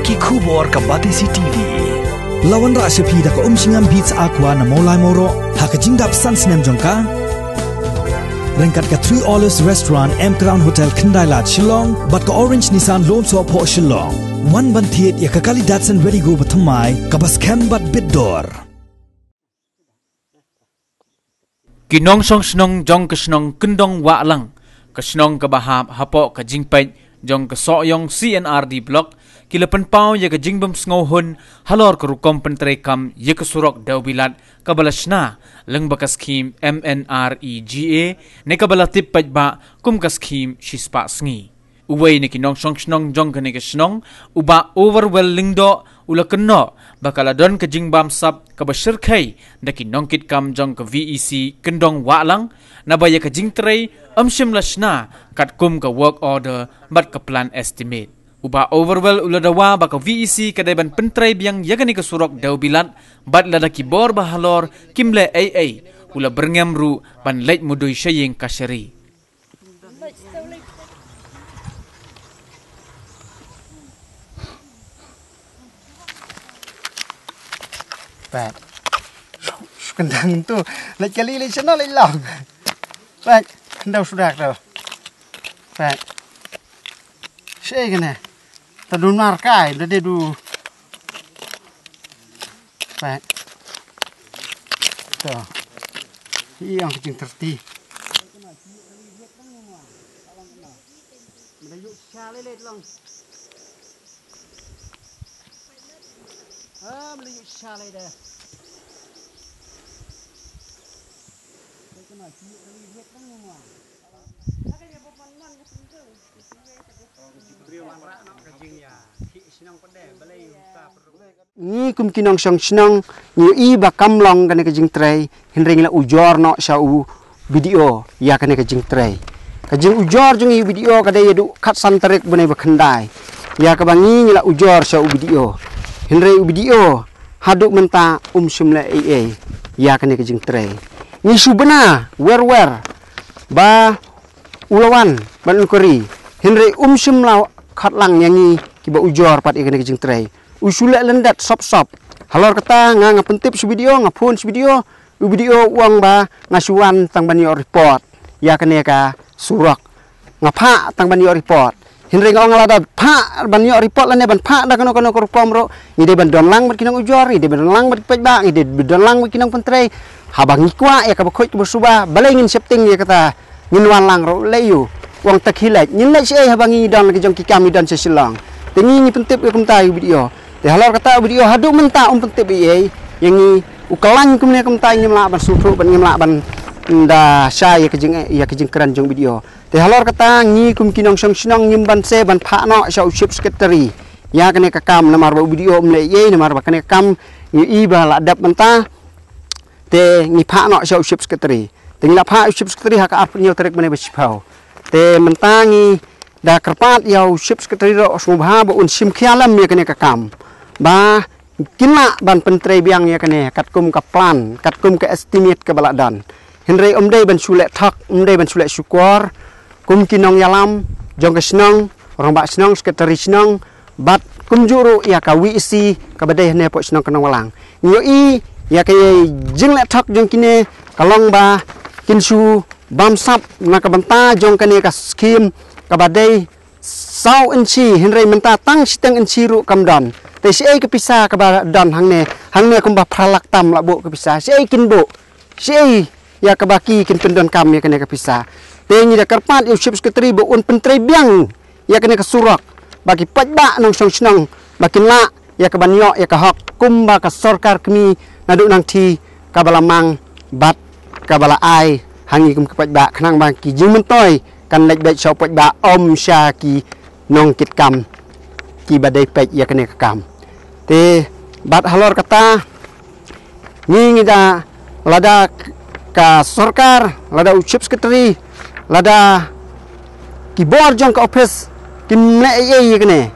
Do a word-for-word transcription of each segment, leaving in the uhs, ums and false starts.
Ki khubor ka Batesi T V. La wanrah sha phi da ka Umshngam Beats Aqua na Mawlai Mawroh ha ka jingdap san snem jong ka. Ryngkat ka Three Olives Restaurant, M Crown Hotel, Khyndai Lad, Shillong, bad ka Orange Nissan Lone Sohphoh, Shillong. Wan ban thied ïa ka kali Datsun Redi-GO bathymmai kaba skhem bad bit dor. Ki nongshong shnong jong ka shnong Kyndong Wahlang, ka shnong kaba hap hapoh ka jingpeit jong ka Sohiong C and R D Block, ki la pynpaw ïa ka jingbym sngewhun halor ka rukom pyntreikam ïa ka surok Dewbilat kaba la shna lyngba ka skhim M N R E G A, ne kaba la tip paidbah kum ka skhim shispah sngi. Uwei na ki nongshong shnong jong kane ka shnong, u Bah Overwell Lyngdoh, u la kynnoh ba ka la don ka jingbamsap kaba shyrkhei da ki nongkitkam jong ka V E C Kyndong Wahlang, naba ïa ka jingtrei ym shym la shna katkum ka work order bad ka plan estimate. U Bah Overwell u la dawa ba ka V E C ka dei ban pyntrei biang ïa kane ka surok Dewbilat, bad lada ki bor ba halor kim leh ei ei, u la byrngem ruh ban leit mudui sha ïing kashari. Pat. Shu kyndang tu. Leit kali, leit shano, leit long. Pat. Khyndew suda to. Pat. Shi kane. Ta dun mar kai, da de du. Pat. To. Ïa ka jingtyrti. Ngi kum ki nongshong shnong ngi ïohi ba kam long kane ka jingtrei, hynrei ngi la ujor noh sha u B D O ïa kane ka jingtrei. Ka jingujor jong ngi u B D O ka dei ïa u khatsan tarik bnai ba khyndai. Ïa kaba ngi ngi la ujor sha u B D O. Hynrei u B D O haduh mynta um shym leh ei ei ïa kane ka jingtrei. Ngi shu bna wer wer ba u la wan ban inquiry, hynrei um shym la khot lang ïa ngi kiba ujor pat ïa kane ka jingtrei. U shu leh lyndet sop sop. Halor kata nga nga pyntip sha u B D O, nga phone sha u B D O, u B D O u ong ba nga shu wan tang ban ïoh report ïa kane ka surok. Nga phah tang ban ïoh report. Hynrei nga ong lada phah ban ïoh report lane ban phah da kano kano ka rukom ruh, ngi dei ban don lang bad ki nongujor, ngi dei ban don lang bad ki paidbah, ngi dei ban don lang bad ki nongpyntrei. Haba ngi kwah ïa kaba khuid kaba suba, balei ngin sheptieng ïa kata, ngin wan lang ruh lei ïa u. U ong ta khie leit, ngin leit shaei haba ngi don la ki jong ki kam, ngi don sha Shillong. Te ngi ngi pyntip ïa kumta ïa u B D O. Te halor kata u B D O haduh mynta um pyntip ei ei ïa ngi. U khlaiñ kumne kumta, ngim lah ban sngewthuh bad ngim lah ban da shai ïa ka jing, ïa ka jingkren jong u B D O. Te halor kata ngi kum ki nongshong shnong ngim banse ban phah noh sha u Chief Secretary ïa kane ka kam, namar ba u B D O um leh ei ei, namar ba kane ka kam ngi ïohi ba la dep mynta. Te ngi phah noh sha u Chief Secretary. Te ngi la phah u Chief Secretary ha ka arphew hynñiew tarik bnai ba shiphew. Te mynta ngi da kyrpad ïa u Chief Secretary ruh sngewbha ba un shim khia lem ïa kane ka kam, ba kin lah ban pyntrei biang ïa kane katkum ka plan, katkum ka estimate kaba la don. Hynrei um dei ban shu leh thok, um dei ban shu leh shukor, kum ki nongïalam jong ka shnong, rangbah shnong, secretary shnong, bad kumjuh ruh ïa ka V E C kaba dei hangne hapoh shnong Kyndong Wahlang. Ngi ïohi ïa ka jingleh thok jong kine ka long ba kin shu bamsap na ka bynta jong kane ka skhim kaba dei saw inshi, hynrei mynta tang shiteng inshi ruh kam don. Te shaei ka pisa kaba don hangne, hangne kumba phra lak tam la buh ka pisa. Shaei kin buh, shaei ïa kaba ki kin pyndonkam ïa kane ka pisa. Te ngi da kyrpad ïa u Chief Secretary ba un pyntrei biang ïa kane ka surok, ba ki paidbah nongshong shnong ba kin lah ïa ka ban ïoh ïa ka hok kumba ka sorkar kmie naduh nangthie kaba la mang bad kaba la ai ha ngi kum ki paidbah, khnang ba ki jingmyntoi kan leit beit sha u paidbah, ym sha ki nongkitkam kiba dei peit ïa kane ka kam. Te bad halor kata ngi ngi da, lada ka sorkar, lada u Chief Secretary, lada ki bor jong ka office kim leh ei ei ïa kane,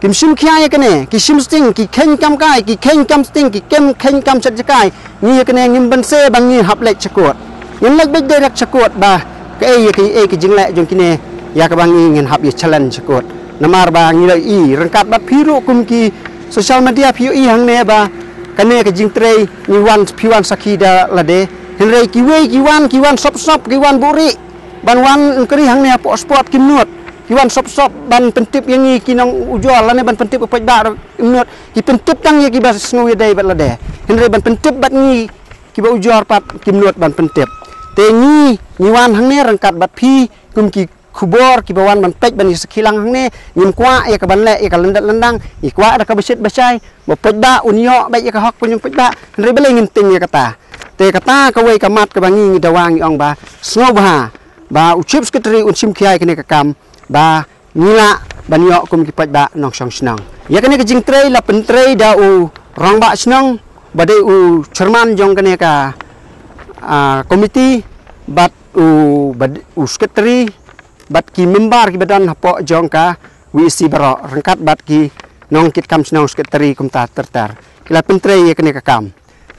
kim shim khia ïa kane, ki shim sting, ki kheiñ kam kai, ki kheiñ kam sting, ki kem kheiñ kam shet jakai, ngi ïa kane ngim banse ba ngin hap leit sha court. Ngin leit beit direct sha court ba kaei ïa kaei ka jingleh jong kine ïa kaba ngi ngin hap ïa challenge sha court. Namar ba ngi la i ryngkat bad phi ruh kum ki social media phi i hangne ba kane ka jingtrei ngi wan phi wan sakhi da lade. Hynrei kiwei ki wan ki wan sop sop ki wan buhrieh ban wan nkri hangne hapoh spot kim nud. Ki wan sop sop ban pyntip ïa ngi ki nong ujor lane ban pyntip u paidbah ruh kim nud. Ki pyntip tang ïa kiba sngew ïadei bad lade. Hynrei ban pyntip bad ngi kiba ujor pat kim nud ban pyntip. Te ngi ngi wan hangne ryngkat bad phi kum ki khubor kiba wan ban peit ban ïa sakhi lang hangne, ngim kwah ïa ka ban leh ïa ka lyndet lyndang, ngi kwah da kaba shit ba shai, ba paidbah un ïoh beit ïa ka hok pynjong paidbah, hynrei balei ngin tieng ïa kata. Te kata kawei ka mat kaba ngi ngi dawa ngi ong ba sngewbha ba u chief secretary un shim khia ïa kane ka kam ba ngi lah ban ïoh kum ki paidbah nongshong shnong. Ïa kane ka jingtrei la pyntrei da u rangbah shnong ba dei u chairman jong kane ka, ah, komiti bad u bad u secretary bad ki member kiba don hapoh jong ka V E C baroh ryngkat bad ki nongkitkam shnong, secretary kumta ter ter. Ki la pyntrei ïa kane ka kam.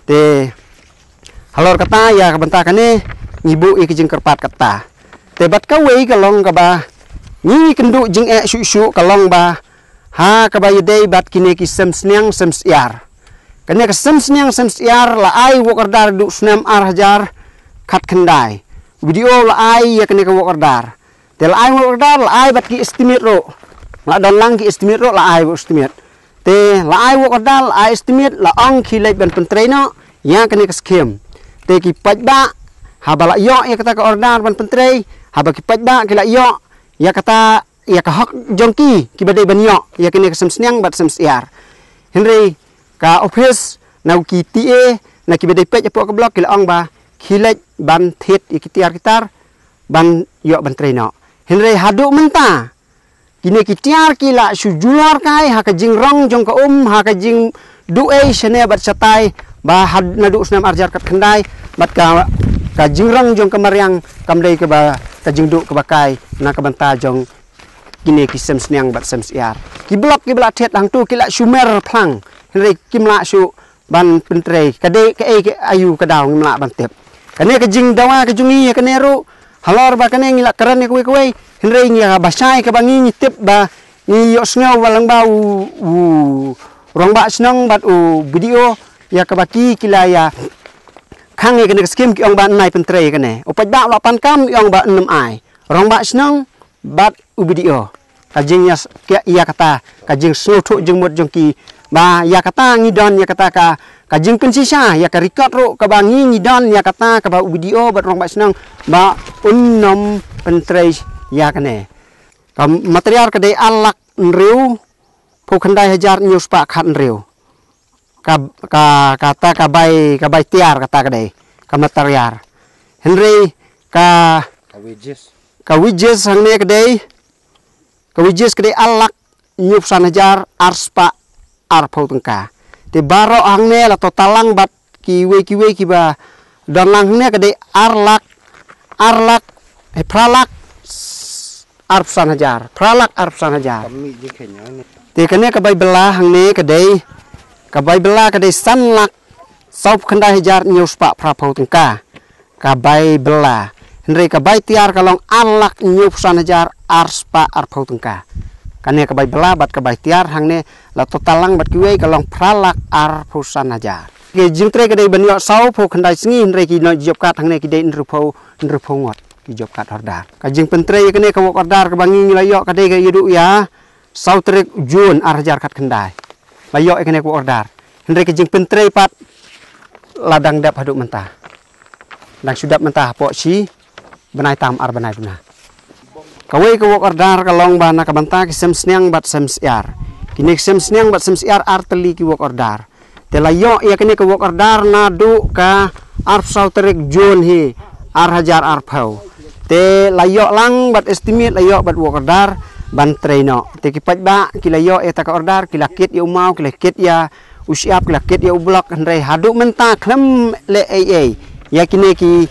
Te halor kata ïa ka bynta kane ngi buh ïa ka jingkyrpad kata. Te bad kawei ka long kaba ngi kynduh jingeh shuh shuh ka long ba ha kaba ïadei bad kine ki sem sniang sem syiar. Kane ka sem sniang sem syiar la ai work order haduh snem ar hajar khatkhyndai. Video la ai ïa kane ka work order. Te la ai work order, la ai bad ki estimate ruh. La don lang ki estimate ruh, la ai work estimate. Te la ai work order, la ai estimate, la ong khie leit ban pyntrei noh ïa kane ka skim. Te ki paidbah haba la ïoh ïa kata ka order ban pyntrei, haba ki paidbah ki la ïoh ïa kata ïa ka hok jong ki kiba dei ban ïoh ïa kane ka sem sniang bad sem syiar. Hynrei ka office na ki T A na kiba dei peit hapoh ka block ki la ong ba khie leit ban thied ïa ki tiar ki tar ban ïoh ban trei noh. Hynrei haduh mynta kine ki tiar ki la shu julor kai ha ka jingrong jong ka um, ha ka jingduh ei shane bad shatai, ba had naduh snem ar hajar khatkhyndai bad ka ka jingrong jong ka mariang kam dei kaba ka jingduh kaba kai na ka bynta jong kine ki sem sniang bad sem syiar. Ki block kiba la thied hangtu ki la shu mer phlang, hynrei kim lah shu ban pyntrei. Ka dei kaei ka aïu ka daw ngim lah ban tip. Kane ka jingdawa ka jong ngi ïa kane ruh halor ba kane ngi la kren ïa kawei kawei, hynrei ngi ïa ba shai kaba ngi ngi tip ba ngi ïohsngew ba lang ba u, u rangbah shnong bad u B D O ïa kaba ki ki la ïa khang ïa kane ka skim ki ong ba nai pyntrei ïa kane. U paidbah u la pan kam ïa ong ba nym ai. Rangbah shnong bad u B D O. Ka jing ïa s-, ïa, ïa kata, ka jingsngewthuh jingmut jong ki. Ba ïa kata ngi don ïa kata ka, ka jingpynshisha, ïa ka record ruh kaba ngi ngi don ïa kata kaba u B D O bad rangbah shnong ba un nym pyntrei ïa kane. Ka material ka dei ar lak hynriew phew khyndai hajar hynñiew spah khat hynriew. Ka, ka, kata ka bai, ka bai tiar kata ka dei, ka material. Hynrei ka, ka wages, ka wages hangne ka dei, ka wages ka dei ar lak hynñiew phew san hajar ar spah ar phew tyngka. Te baroh hangne la total lang bad kiwei kiwei kiba don lang hangne ka dei ar lak, ar lak, eh, phra lak ar phew san hajar, phra lak ar phew san hajar. Te kane ka bai bylla hangne ka dei, ka bai bylla ka dei san lak saw phew khyndai hajar hynñiew spah phra phew tyngka. Ka bai bylla. Hynrei ka bai tiar ka long ar lak hynñiew phew san hajar ar spah ar phew tyngka. Kane ka bai bylla bad ka bai tiar hangne la total lang bad kiwei ka long phra lak ar phew san hajar. Ki jingtrei ka dei ban ïoh saw phew khyndai sngi, hynrei ki nongjob card hangne ki dei hynriew phew, hynriew phew ngut ki job card holder. Ka jingpyntrei ïa kane ka work order kaba ngi ngi la ïoh ka dei ka ïa duh ïa saw tarik Jun ar hajar khatkhyndai. La ïoh ïa kane ka work order. Hynrei ka jingpyntrei pat la dang dep haduh mynta. Dang shu dep mynta hapoh shi bnai tam ar bnai duna. Kawei ka work order ka long ba na ka bynta ki sem sniang bad sem syiar. Kine ki sem sniang bad sem syiar ar tylli ki work order. Te la ïoh ïa kane ka work order naduh ka ar phew saw tarik Jun hi ar hajar ar phew. Te la ïoh lang bad estimate, la ïoh bad work order ban trei noh. Te ki paidbah ki la ïoh ïa ta ka order, ki la kit ïa u maw, ki la kit ïa u shyiap, ki la kit ïa u block, hynrei haduh mynta khlem leh ei ei ïa kine ki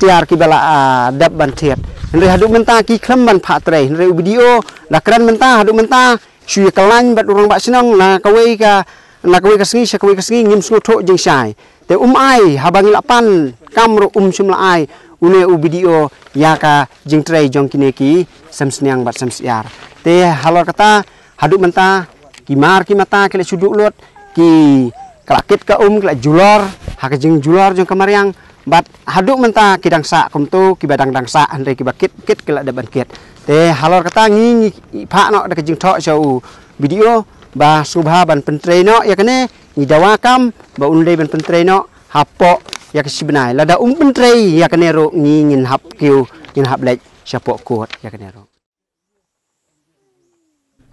tiar kiba la, ah, dep ban thied. Hynrei haduh mynta ki khlem ban phah trei. Hynrei u B D O la kren mynta, haduh mynta shu ïa kyllain bad u rangbah shnong na kawei ka, na kawei ka sngi sha kawei ka sngi, ngim sngewthuh jingshai. Te um ai, haba ngi la pan kam ruh um shym la ai. une u B D O ïa ka jingtrei jong kine ki sem sniang bad sem syiar. Te halor kata, haduh mynta ki mar ki mata ki la shu duh lut, ki ka la kit ka um, ki la julor ha ka jingjulor jong ka mariang, bad haduh mynta ki dang sah kumto, kiba dang dang sah, hynrei kiba kit kit ki la dep ban kit. Te halor kata ngi, ngi phah noh da ka jingthoh sha u B D O ba sngewbha ban pyntrei noh ïa kane, ngi dawa kam ba un dei ban pyntrei noh hapoh ïa ka shi bnai. Lada um pyntrei ïa kane ruh, ngi ngin hap kiew, ngin hap leit shapoh kot ïa kane ruh.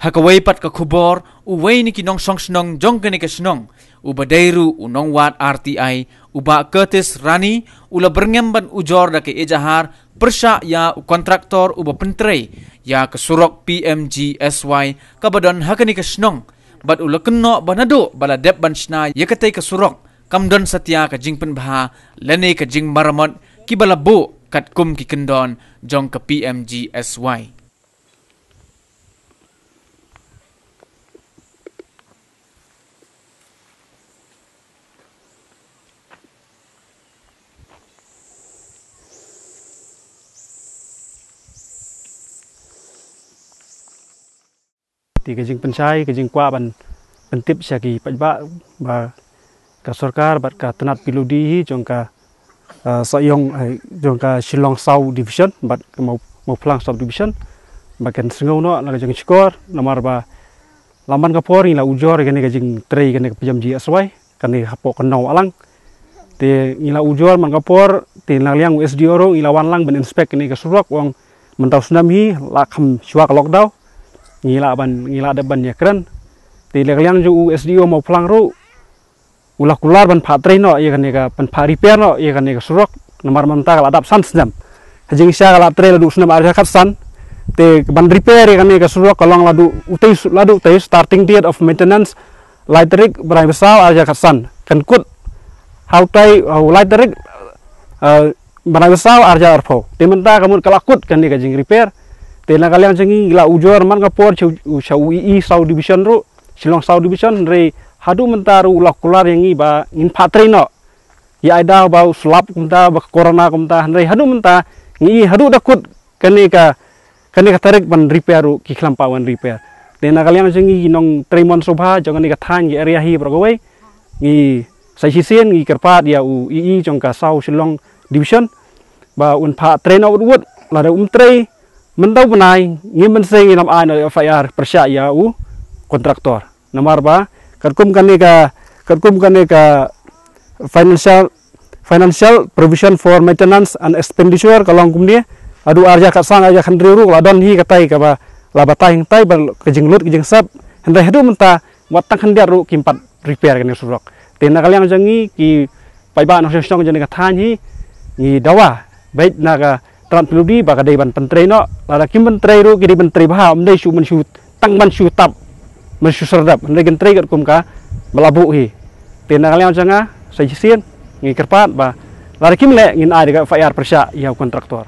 Ha kawei pat ka khubor, uwei na ki nongshong shnong jong kane ka shnong, uba dei ruh u nongwad R T I, u Bah Curtis Rani, u la byrngem ban ujor da ka ejahar pyrshah ïa u kontraktor uba pyntrei ïa ka surok P M G S Y kaba don ha kane ka shnong, bad u la kynnoh ba naduh ba la dep ban shna ïa katei ka surok, kam don satia ka jingpynbha lane ka jingmaramot kiba la buh katkum ki kyndon jong ka P M G S Y. Te ka jingpynshai, ka jingkwah ban pyntip sha ki paidbah ba ka sorkar bad ka tnat P W D hi jong ka, ah, Sohiong, eh, jong ka Shillong South Division bad ka Maw-, Mawphlang South Division, ba kan sngew noh la ka jingshukor, namar ba la man ka por ngi la ujor kane ka jingtrei kane ka P M G S Y, kane hapoh ka Nongwah lang. Te ngi la ujor man ka por, te na liang u S D O ruh ngi la wan lang ban inspect kane ka surok, u ong mynta u snem hi la kham shuwa ka lockdown, ngi la ban, ngi la dep ban ïakren. Te na liang jong u S D O Mawphlang ruh, u la kular ban phah trei noh ïa kane ka, ban phah repair noh ïa kane ka surok, namar mynta ka la dap san snem. Ha jingshisha ka la trei la duh snem ar hajar khatsan. Te ban repair ïa kane ka surok ka long la duh utei, la duh utei, starting date of maintenance lai tarik bnai ba saw ar hajar khatsan. Kan kut ha utei, ha u lai tarik, eh, bnai ba saw ar hajar arphew. Te mynta ka mut ka la kut kane ka jingrepair. Te na ka liang jong ngi la ujor man ka por sha u, sha u E E South Division ruh, Shillong South Division, hynrei haduh mynta ruh u la kular ïa ngi ba ngin phah trei noh. Ïa ai daw ba u slap kumta, ba ka corona kumta, hynrei haduh mynta ngi, haduh da kut kane ka, kane ka tarik ban repair ruh ki khlem pat wan repair. Te na ka liang jong ngi nongtrei mon sngewbha jong kane ka thaiñ, ki area hi baroh kawei, ngi sa shisien ngi kyrpad ïa u E E jong ka South Shillong Division ba un phah trei noh wut wut, lada um trei mynta u bnai, ngim mynsiem, ngin ym ai noh F I R pyrshah ïa u kontraktor. Namar ba katkum kane ka, katkum kane ka financial, financial provision for maintenance and expenditure ka long kumne, haduh ar hajar khatsan, ar hajar khathynriew ruh la don hi katai kaba la batai hangtai ba ka jinglut ka jingsep, hynrei haduh mynta wat tang khyndiat ruh kim pat repair kane surok. Te na ka liang jong ngi ki paidbah nongshong shnong jong kane ka thaiñ hi, ngi dawa beit na ka tnat P W D ba ka dei ban pyntrei noh, lada kim pyntrei ruh ki dei pyntrei bha, ym dei shu, ban shu tang, ban shu tap, ban shu serdap, hynrei kin trei katkum kaba la buh hi. Te na ka liang jong nga sa shisien ngi kyrpad ba lada kim leh ngin ai da ka F I R pyrshah ïa u kontraktor.